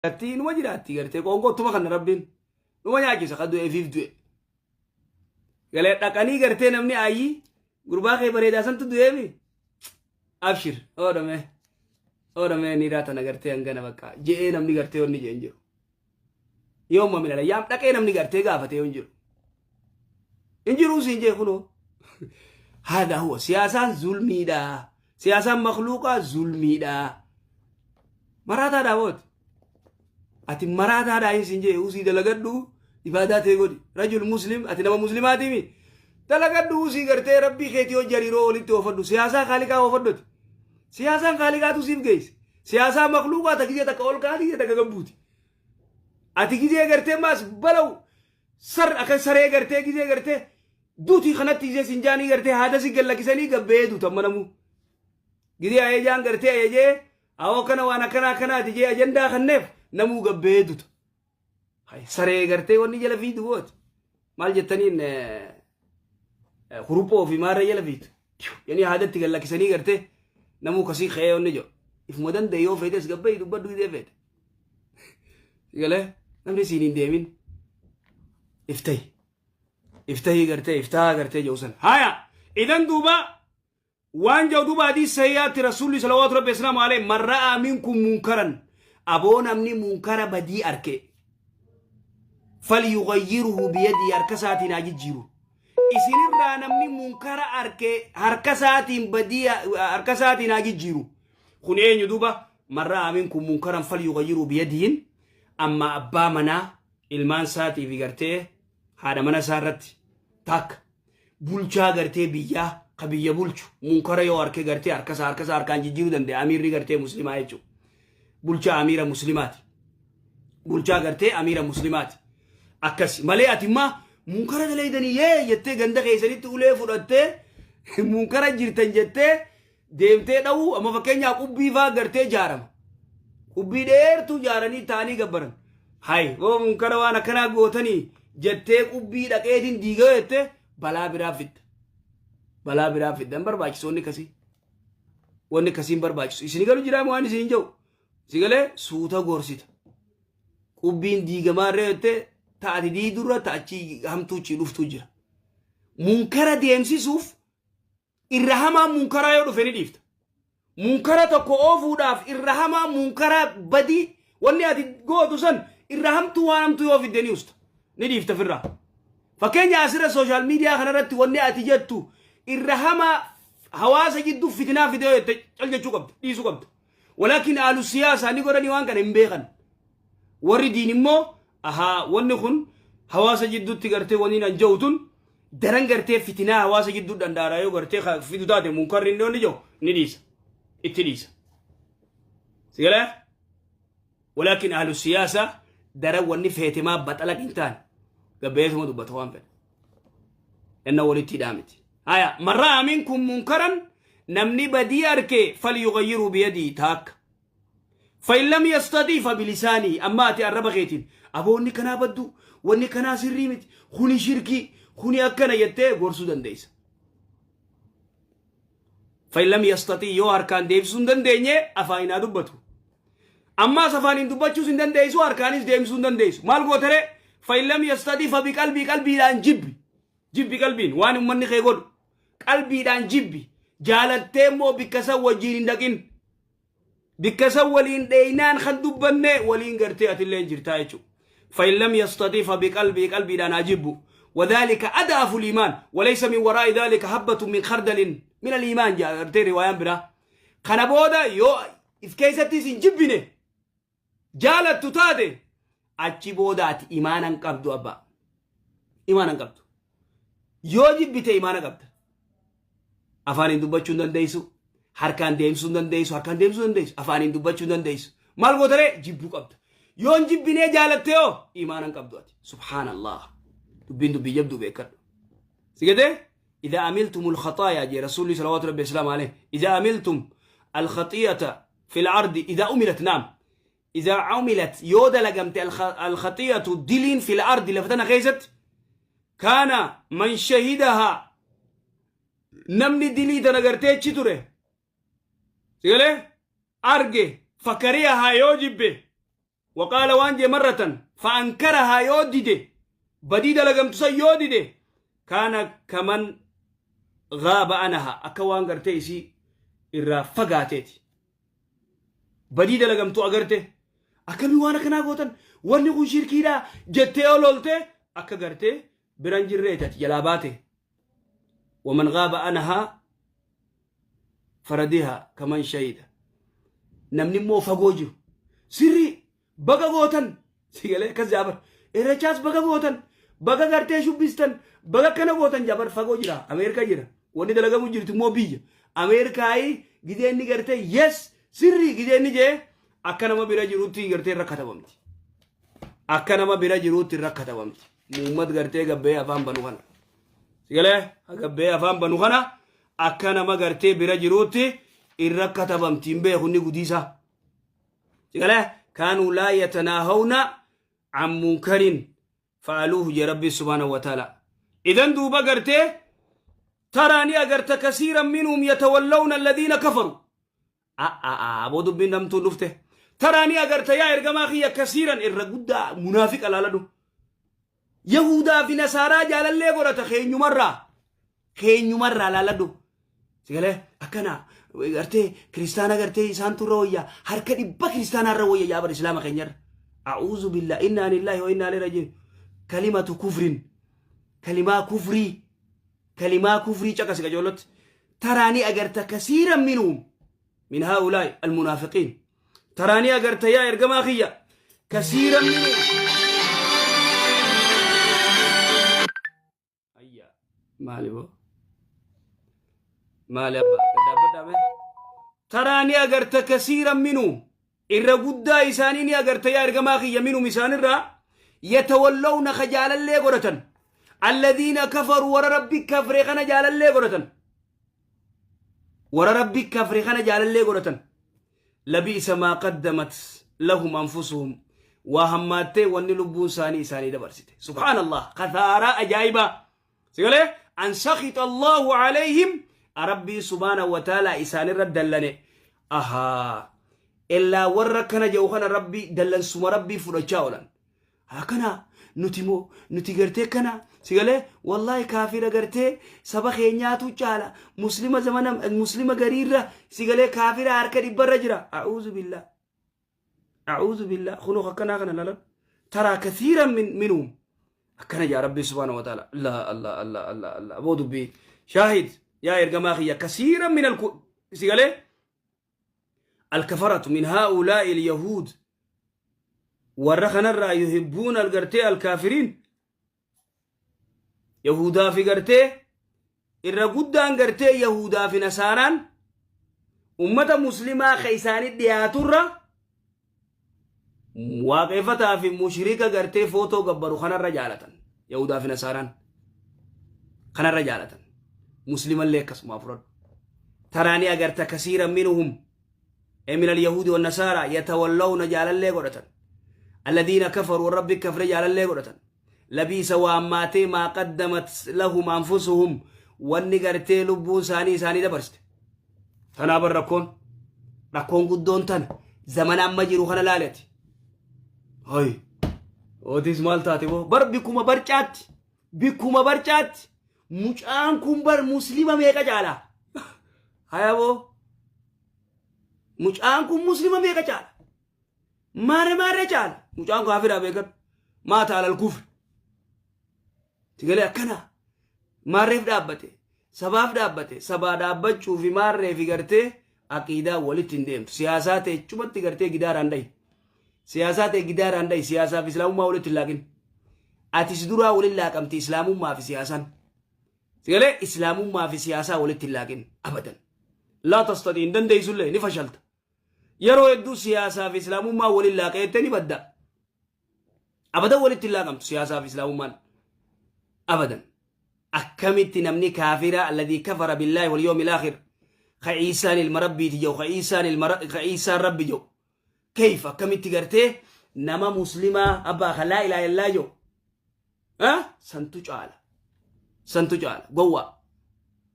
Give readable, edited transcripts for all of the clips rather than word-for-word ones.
Jiraatti numa jiraatti gartee qoonqoottuma kana rabbiin numa nyaachisa kan du'e ifiif du'e. Galee dhaqanii gartee namni ayyii gurbaa kee bareedaa santu du'eemi. Abshir oodhame oodhame niiraa tana gartee hangana bakka je'ee namni gartee wanni je'en jiru. Yooma minala yaam dhaqee namni gartee gaafatee hin jiru. Hin jiruu siin jee kunoo. Haadha huwa siyaasaan zulmiidha. Siyaasaan makluuqaa zulmiidha. Maraataadhaa booti. Ati maraataadhaa hin siin jee usii dalagadhu ibaadaa ta'e godhi. Rajul muslim ati nama muslimaatiimi. Dalagadhu usii gartee rabbii keetii hojii hariiroo walitti oofadhu. Siyaasaa kaaliqaa oofadhuti. Siyaasaan kaaliqaatu siif geesse. Siyaasaa makluuqaa ta gizee takka ol kaati gizee takka gabbuuti. Ati gizee gartee maas balaw sar akka saree gartee gizee gartee duutii kanatti gizee sinjaanii gartee haada si gallakisanii gabbee duutan manamuu. Gizee ayejaan gartee ayejee awoo kana waan akkana akkanaati jee ajandaa kanneef namuu gabbee duta. Saree gartee wanni jala fiidu booti. Maal jettaniin huruphoo fi maarra jala fiidu. Yani haadatti gallakkisanii gartee namuu kasii ka'ee wanni jedhu. Ifuma danda'e yoo feetes gabbee dubbadhu gizee feete. Galee namni siin hin deemin. Iftahi. Iftahi gartee iftaha gartee jedhu san. Haya idan duuba waan jedhu duuba hadiis sahihaatti rasuulli salawaatu rabbi islaamu alayhi man ra'aa minkum munkaran aboo namni munkara badii arke falyughayyirhu biyadii harka isaatiin haa jijjiiru. Isinirraa namni munkara arke harka isaatiin badii harka isaatiin haa jijjiiru. Kun eenyu duuba man ra'aa minkum munkaran falyughayyirhu biyadiin amma abbaa manaa ilmaan isaatii fi gartee haadha mana isaa irratti takka bulchaa gartee biyyaa ka biyya bulchu munkara yoo harkee gartee harkasaa harkasaa harkaan jijjiiruu danda'a amiirri gartee muslimaa jechuudha. Bulchaa amiira muslimaati. Bulchaa gartee amiira muslimaati. Akkas malee ati immaa munkara dalaydanii yee jettee ganda keessanitti ulee fudhattee munkara jirtan jettee deemtee dha'uu amma fakkeenyaa qubbii faa gartee jaarama. Qubbii dheertuu jaaranii taa'anii gabbaran. Hay boo munkara waan akkanaa gootanii jettee qubbii dhaqeetiin diigaa jettee balaa biraa fidda. Balaa biraa fidda hin barbaachisu wanni akkasii. Wanni akkasii hin barbaachisu. Isin galu jiraa waan isin hin jiru. Si galee suuta gorsita. Qubbiin diigamaa irra jettee taati diidurra ta'achii hamtuuchii dhuftuu jira. Munkara deemsisuuf Irra hamaan munkaraa yoo dhufe ni dhiifta. Munkara tokko oofuudhaaf irra hamaa munkaraa badii wanni ati gootu san irra hamtuu waan hamtuu yoo fidde ni usta. Ni dhiifta firraa. Fakkeenya asirra sooshaal miidiyaa kanarratti wanni ati jettu irra hamaa hawaasa jidduu fitinaa fide yoo jette cal jechuu qabda dhiisuu qabda. Walaakin aalu siyaasaa ni godhanii waan kana hin beekan. Warri diin immoo ahaa wanni kun hawaasa jidduutti gartee waniin an ja'u tun daran gartee fitinaa hawaasa jidduu danda'ara yoo gartee ka fidu taate munkarri inni wanni ja'u ni dhiisa. Itti dhiisa. Sigalee? Walaakin ahlu siyaasaa daran wanni feetemaa baxalaq hin taane gabbeessuma dubbata waan fedhe. Inna walitti hidhaa miti. Haya man ra'a minkum munkaran namni badii arke falyughayyiruu biyadii taakka. Fa'in lam yastatii fa bilisaanii amma ati arraba keetiin aboo wanni kanaa baddu wanni kanaa sirrii miti kuni shirkii kuni akkana jettee gorsuu dandeessa. Fa'in lam yastatii yoo harkaan deebisuu hin dandeenye afaan haa dubbatu. Ammaas afaaniin dubbachuus hin dandeessu harkaanis deebisuu hin dandeessu. Maal gootere fa'in lam yastatii fa biqalbii qalbiidhaan jibbi. Jibbi qalbiin waan uummanni kee godhu qalbiidhaan jibbi jaalattee immoo bikka san wajjiin hin dhaqin. Bikka san waliin dheeynaan kan dubbanne waliin gartee atillee jirtaa jechuudha. فإن لم يستطيع فبقلبه قلبي لا أجيبه وذلك أضعف الإيمان وليس من وراء ذلك حبة من خردل من الإيمان جاء gartee riwaayaan biraa kana booda yoo if keessattis hin jibbine jaalattu taate achi booda ati imaana hin qabdu abbaa imaana hin qabdu yoo jibbite imaana qabda afaaniin dubbachuu hin dandeessu harkaan deemsuu hin dandeessu harkaan deemsuu hin dandeessu afaaniin dubbachuu hin dandeessu maal gootaree jibbuu qabda yoo hin jibbinee jaalatte yoo imaana hin qabdu ati subhaanallah dubbiin dubbii jabduu beekadhu si gatee إذا عملتم الخطايا جي رسول صلوات ربي وسلامه عليه إذا عملتم الخطيئة في الأرض إذا عملت نعم إذا عملت yoo dalagamte الخطيئة diliin في الأرض lafa tana keessatti كان من شهدها namni dilii tana gartee achi ture sigalee arge فكرهها yoo jibbe. Waqaala waan jee marratan fa'ankarahaa yoo dide, badii dalagamtu san yoo dide, kaana kaman gaaba anaha, akka waan gartee isii irraa fagaateeti. Badii dalagamtu agarte, akkamii waan akkanaa gootan, wanni kun shirkiidha jettee yoo lolte, akka gartee biran jirreeti ati jalaa baate. Waman gaaba anahaa faradiha kaman shahida. Namni immoo fagoo jiru sirrii baga gootan sigalee akkas jaabar irrechaas baga gootan, baga gartee shubbistan, baga akkana gootan jaabar. Fagoo jira, Ameerikaa jira, wanni dalagamu jirtu immoo biyya Ameerikaayi. Gidee inni gartee yes sirrii gidee inni jee, akka nama bira jirutti gartee irra katabamti, akka nama bira jirutti irra katabamti. Muhammad gartee gabbee afaan banu kana sigalee gabbee afaan banu kana akka nama gartee bira jiruutti irra katabamti. Hin beeku inni gudiisaa sigalee. Kaanuu laa yatanaahawna an munkarin fa'aluuhu jee Rabbi subhaanahu wa ta'ala. Idan duuba gartee taraa ni agarta kasiiran minhum yatawallawna alladhiina kafaru. Aboo, dubbiin namtuun dhufte. Taraa ni agarta yaa ergamaa kiyya kasiiran, irra guddaa munaafiqa laaladhu. Yahudaa fi Nasaaraa jaalallee godhata keenyumarraa. Keenyumarraa laaladhu. Sigalee akkana gartee kiristaana gartee isaan turra wayya, harka 100 kiristaanaa irra wayya jaabar islaama keenyarra. A'uuzu billah, innaa lillahi wa innaa ilaihi raji'uun. Kalimatu kufrin. Kalimaa kufrii. Kalimaa kufrii caqasi qajoolotti. Taraa ni agarta kasiiran minhum min haa'ulaa'i almunaafiqiin. Taraa ni agarta yaa ergamaa kiyya kasiiran minhum. Ayya maali boo? Maali abba? Dhaabbadhaa mee? Taraa ni agarta kasiiran minhum, irra guddaa isaanii ni agarta yaa ergamaa kiyya, minhum isaanirraa, yatawallawna ka jaalallee godhatan, alladhiina kafaru, warra Rabbi kafre kana jaalallee godhatan, warra Rabbi kafre kana jaalallee godhatan. Labi'isa maa qaddamat lahum anfusuhum, waa hammaattee wanni lubbuun isaanii isaanii dabarsite. Subhaanallah, kasaaraa ajaa'ibaa sigalee. An sakhita Allahu alayhim, Rabbiin subhaanahu wa ta'ala isaanirra dallane. Ahaa, illaa warra kana jedhu kana Rabbi dallansuma Rabbii fudhachaa oolan. Akkana nuti moo nuti gartee kana sigalee wallaahi kaafira gartee saba keenyaatu caala muslima, zamana muslima gariirra sigalee kaafira harka 100rra jira. A'uuzu billah, a'uuzu billah. Kunoo akkanaa kana lalan. Taraa kathiiran min minhum akkana jaa Rabbi subhaanahu wa ta'ala. Allah, Allah, Allah, Allah, Allah. Aboo, dubbii shaahid yaa ergamaa kiyya, kasiiran min al sigalee alkafaratu min haa'ulaa'i alyahuud, warra kanarraa, yuhibbuuna algartee alkaafiriin, yahudaa fi gartee irra guddaan gartee yahudaa fi nasaaraan ummata muslimaa ka isaanii dhiyaaturra waaqeffataa fi mushrika gartee footoo gabbaru kanarra jaalatan. Yahudaa fi nasaaraan kanarra jaalatan. Muslimallee akkasuma fudhadhu. Taraanii agarta kasiiran minhum min alyahuudi wannasaara yatawallawna, jaalallee godhatan, alladhiina kafaruu, Rabbi kafre jaalallee godhatan. Labiisa, waammaatee, maa qaddamat lahum anfusuhum, wanni gartee lubbuun isaanii isaanii dabarsite. Tanaa bar rakkoon guddoon tana. Zamana amma jiru kana laalati. Hoy, ootis maal taate boo? Bar bikkuma barcaatti, bikkuma barcaatti mucaan kun bar muslima meeqa caala? Haya boo, mucaan kun muslima meeqa caala? Maarre maarre caala. Mucaan kaafiraa beekadhu. Maata alal kufri. Sigalee akkana maarreef dhaabbate, sabaaf dhaabbate, sabaa dhaabbachuu fi maarree fi gartee aqiidaa walitti hin deemtu. Siyaasaa ta'e cumatti gartee gidaaraan dhahi. Siyaasaa ta'e gidaaraan dhahi. Siyaasaa fi islaamummaa walitti hin laaqin. Atis duraa waliin laaqamti islaamummaa fi siyaasaan. Sigalee islaamummaa fi siyaasaa walitti hin laaqin abadan. Laa tastati, hin dandeessullee, ni fashalta. Yeroo hedduu siyaasaa fi islaamummaa waliin laaqee jettee ni badda. Abadan walitti hin laaqamtu siyaasaa fi islaamummaan. Abadan. Akkamitti namni kaafira alladii kafara billaahi wal yawmil aakhir, ka Iisaan ilma Rabbiiti jedhu, ka Iisaan ilma ka Iisaan Rabbi jedhu, kayf, akkamitti gartee nama muslimaa abbaa ka laa ilaaha illaa jedhu santu caala? Santu caala. Gowwaa,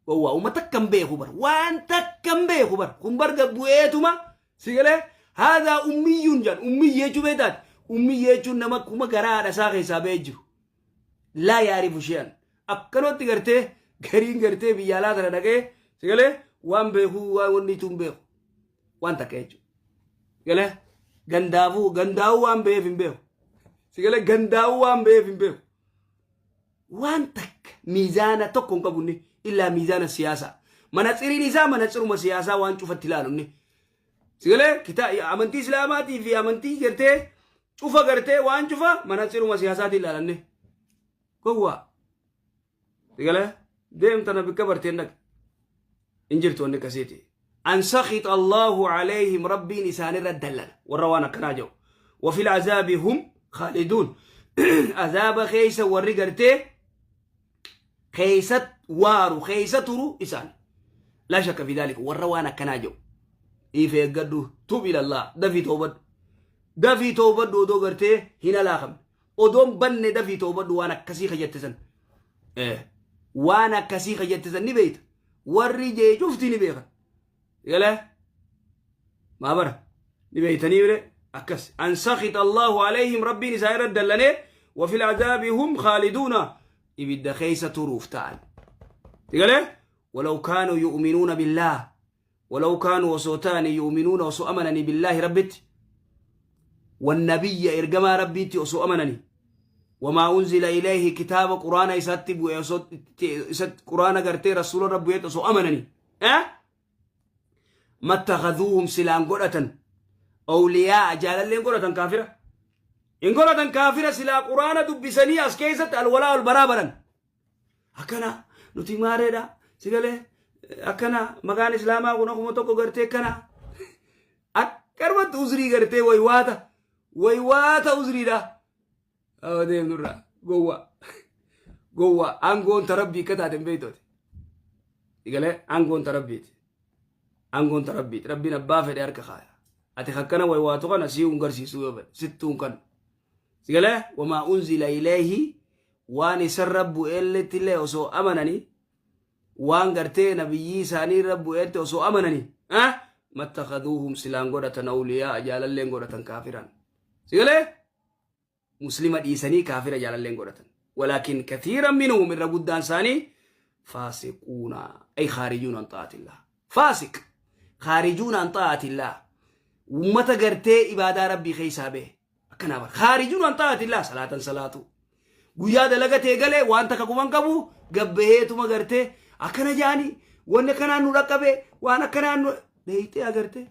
gowwaa, uummata akkam beeku bar, waan takkam beeku bar kun bar gabbu'eetuma sigalee. Haadaa ummiyyuun jedhan, ummiyyi jechuu beektaati. Ummiyyi jechuun nama kuma garaa haadha isaa keessaa ba'ee jiru. Laa yaarifu shi'an. Akkanumatti gartee gariin gartee biyya alaa tana dhaqee sigalee waan beekuu waan wanni tun beeku. Waan takka jechuudha. Sigalee gandaafuu gandaa'uu waan beef hin beeku. Sigalee gandaa'uu waan beef hin beeku. Waan takka miizaana tokko hin qabu inni illaa miizaana siyaasaa. Manatsiriin isaa manatsiruma siyaasaa waan cufatti ilaalu inni. Sigalee kitaa amantii islaamaatii fi amantii gartee cufa gartee waan cufa manatsiruma siyaasaatiin ilaalanne. Gowwaa. Sigalee deemtana bikka barteen dhaqe. Hin jirtu wanni akkasiiti. An sakhita Allahu alayhim rabbiin isaanirra dallana warra waan akkanaa jedhu. Wafil azaabi hum khaaliduun. Azaaba keessa warri gartee keessa waaru keessa turu isaan. Laa shakka fi daalika warra waan akkanaa jedhu. Ife eeggadhu tub ilallah dafii toobadhu. Dafii toobadhu odoo gartee hin alaakamne. Odoon banne dafii toobadhu waan akkasii ka jette san. Waan akkasii ka jette san ni beeyta. Warri jee cufti ni beekan. Galee maa bara ni beeytanii bire akkas. An sakhita Allahu alayhim rabbiin isaa irra dallanee وفي العذاب هم خالدون ibidda keessa turuuf ta'an. Galee ولو كانوا يؤمنون بالله ولو كانوا osoo ta'anii يؤمنون osoo amananii بالله rabbitti والنبي ergamaa rabbiitti osoo amananii وما أنزل إليه كتاب قرآن isatti bu'e quraana gartee rasuula rabbi osoo amananii أه؟ ما اتخذوهم silaan godhatan أولياء jaalalleen godhatan kaafira in godhatan kaafira silaa quraana dubbisanii as keessatti الولاء والبراء baran akkana nuti maareedha sigalee akkana maqaan islaamaa kun akkuma tokko gartee akkana akkanumatti uzrii gartee waywaata waywaata uzriidha deemnurraa gowwa gowwa aangoon ta rabbii akka taate hin beektooti sigalee aangoon ta rabbiiti aangoon ta rabbiiti rabbiin abbaa fedhe harka kaaya ati akkana waywaatu kana sii hun garsiisuu yoo fedhe sittuu hin kannu sigalee وما أنزل إليه waan isarra bu'eelletti illee osoo amananii waan gartee nabiyyii isaanii irra bu'eetti osoo amananii ما اتخذوهم silaan godhatan أولياء jaalalleen godhatan kaafiran sigalee muslima dhiisanii kaafira jaalalleen godhatan ولكن كثيرا منهم irra guddaan isaanii فاسقون أي خارجون عن طاعة الله فاسق خارجون عن طاعة الله ummata gartee ibaadaa rabbii keessaa bahe akkanaa bara خارجون عن طاعة الله salaatan salaatu guyyaa dalagatee galee waan takka quban qabu gabbaheetuma gartee akkana jaanii wanni akkanaan nu dhaqqabe waan akkanaan nu dheeyxee agartee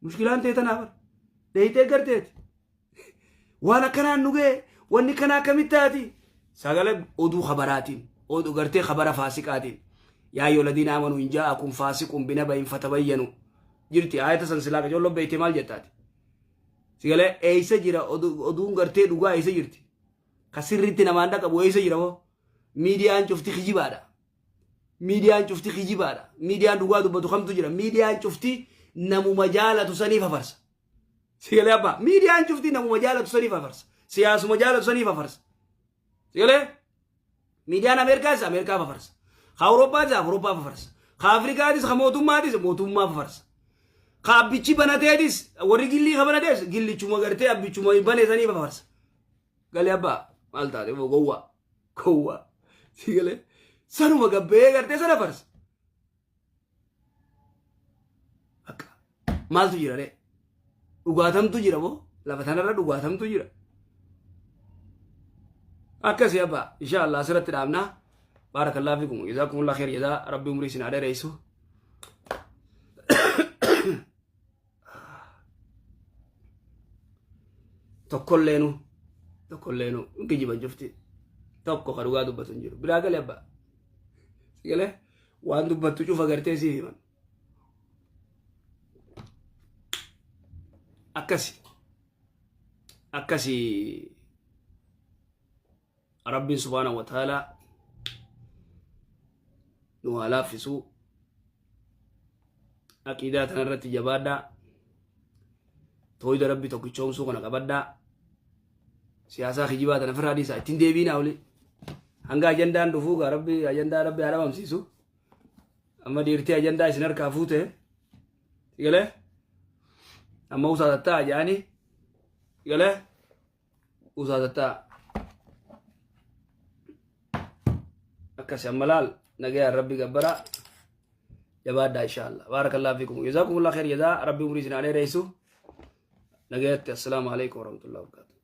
mushkilaan ta'e tanaa bara dheeyxee garteeti waan akkanaan nu ga'e wanni kanaa akkamitti taati sagalee oduu khabaraatiin oduu gartee khabara faasiqaatiin يا أيها الذين آمنوا إن جاءكم فاسق بنبإ فتبينوا jirti ayata san silaa qajoollo beeyte maal jettaati sigalee eeysa jira oduun gartee dhugaa eeysa jirti ka sirriitti namaan dhaqabu eeysa jira moo miidiyaan cufti kijibaadha miidiyaan cufti kijibaadha miidiyaan dhugaa dubbatu kamtu jira miidiyaan cufti namuma jaalatu saniif hafarsa sigalee abbaa miidiyaan cufti namuma jaalatu saniif hafarsa siyaasuma jaalatu saniif hafarsa sigalee miidiyaan Ameerikaas Ameerikaaf hafarsa ka Awurooppaatis Awurooppaaf hafarsa ka Afrikaatis ka mootummaatis mootummaaf hafarsa ka abbichi banateetis warri gillii ka banatees gillichuma gartee abbichuma bane saniif hafarsa galee abbaa maal taate gowwaa gowwaa sigalee sanuma gabbee gartee sana farsa akka maaltu jira ree dhugaatamtu jira moo lafa tanarra dhugaatamtu jira akkasi abbaa insha Allah asirratti dhaabnaa بارك الله فيكم جزاكم الله خير جزاء rabbi umrii isin haa dheereysu. Tokkolleenu tokkolleenu kijiban cufti tokko ka dhugaa dubbatu hin jiru biraa galee abbaa si galee waan dubbattu cufa gartee siif himan akkasi akkasi rabbiin سبحانه وتعالى nu haa laaffisuu aqiidaa tana irratti jabaadhaa tooyida rabbi tokkichoomsuu kana qabadhaa siyaasaa kijibaa tana ofirraa dhiisaa ittiin deebiinaa oli hanga ajandaan dhufuu gaa rabbi ajandaa rabbi haa dhabamsiisu amma dhiirtii ajandaa isin harkaa fuute galee amma usaa tattaa jaanii galee Usaatataa akkasi amma laal, nagayaan Rabbi gabbaraa, jabaadhaa insha Allah. Baarakallahu fiikum, jazaakumullah khair jazaa. Rabbi umurii isin haa dheeressu. Nagayatti, assalaamu alaikum warahmatullahi wabarakatuh.